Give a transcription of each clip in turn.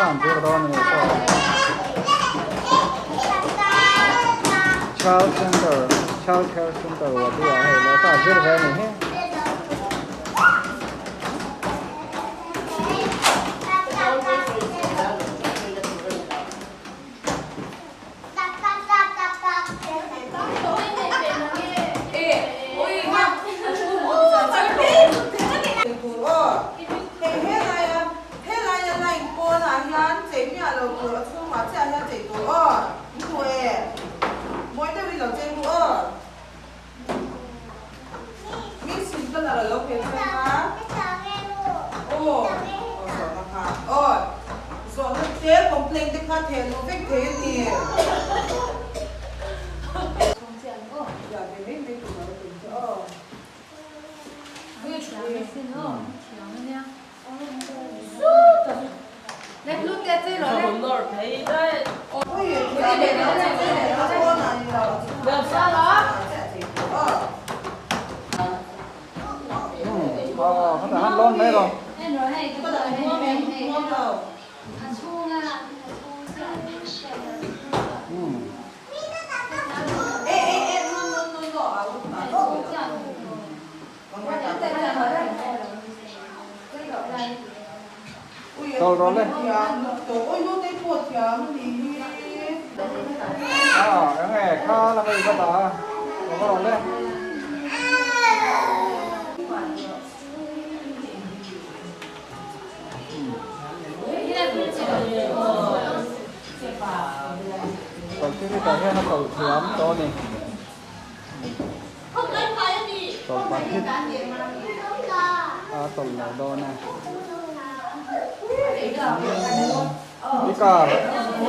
Lehkha an zir dawn a ni saw. Child center child care center Wadi ah hei lehkha a zir ve a ni hi. Chawl rawh le. Ah, eng nge kha la hei ka dah a, chawl rawh le. Tawlhtirita hian a tawlh thiam tawh a ni. Tawlh pahnih a tawlh lo dawn e. I car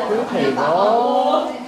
thil thei dawn.